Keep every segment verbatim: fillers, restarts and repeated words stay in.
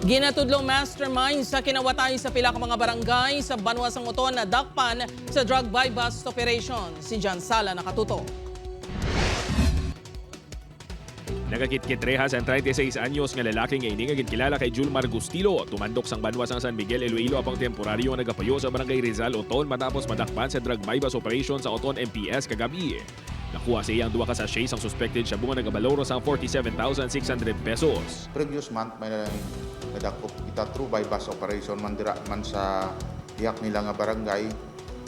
Ginatudlo mastermind sa kinawatay sa pila ka mga barangay sa banwa sang Oton nadakpan sa drug buy-bust operation. Si John Sala nakatuto. Nagakitkitrehas ang treinta y seis anyos nga lalaki nga ini nga ginkilala kay Julmar Gustilo, tumandok sang banwa sang San Miguel, Iloilo, apang temporaryo nga nagapuyo sa Barangay Rizal, Oton, matapos madakpan sa drug buy-bust operation sa Oton M P S kagabi. Nakuha sa iya ang duha ka sachet sang suspected shabu nga nagabalor sang forty-seven thousand six hundred pesos. Previous month, may nadakop kita through buy-bust operation man dira man sa pihak nila nga barangay.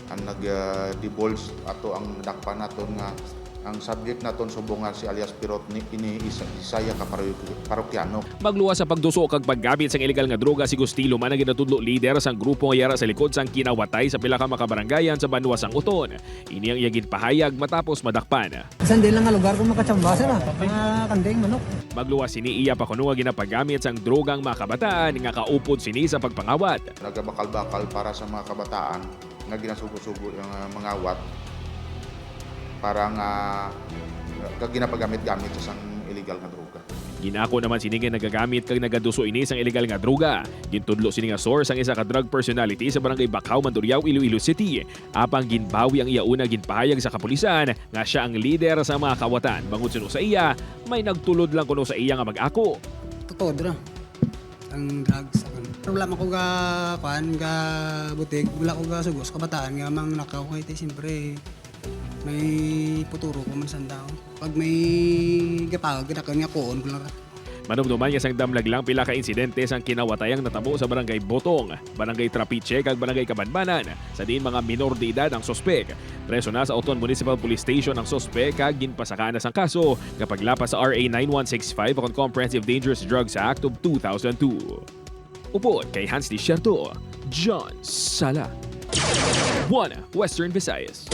Ang nag-divulge ato ang nadakpan naton nga ang subject naton subong nga si alias Pirot ni kini isa, isa ya ka paro-, parokyano. Magluwas sa pagduso kag paggamit sang illegal nga droga si Gustilo man ang ginatudlo lider sang grupo nga yara sa likod sang kinawatay sa pila ka mga kabarangayan sa banwa sang Oton. Ini ang iya ginpahayag matapos madakpan. Sa hindi lang nga lugar kung makachamba sila, mga kanding manok. Magluwas sini iya pa kuno nga ginapagamit sang droga ang mga kabataan nga kaupod sini sa pagpangawat. Nagabakal-bakal para sa mga kabataan nga ginasugo-sugo yung uh, mangawat para nga uh, ginapagamit-gamit sa sang illegal nga droga. Ginako naman sini nga nagagamit kag nagaduso ini sang illegal nga droga. Gintudlo sini nga source ang isa ka drug personality sa barangay Bacau, Mandurriao, Iloilo City. Apang ginbawi ang iya una ginpahayag sa kapulisan nga sia ang lider sa mga kawatan. Bangod suno sa iya, may nagtulod lang kuno sa iya nga mag-ako. Totoo dira. Ang drugs akin. Pero wala man ko ga kuan ga butig, wala ko ga sugos kabataan nga mang nakaw kay ti siyempre may puturo ko man sanda. Pag may gapagod akin nga kuon ko lang. Manumduman nga sang damlag lang pila ka insidente sang kinawatay ang natabo sa Barangay Botong, Barangay Trapiche kag Barangay Kabanbanan, sa diin mga minor de edad ang suspek. Preso na sa Oton Municipal Police Station ang suspek kag ginpasakaan na sang kaso nga paglapas sa R A nine one six five o kon Comprehensive Dangerous Drugs Act of two thousand two. Upod kay Hans Desierto, John Sala, One Western Visayas.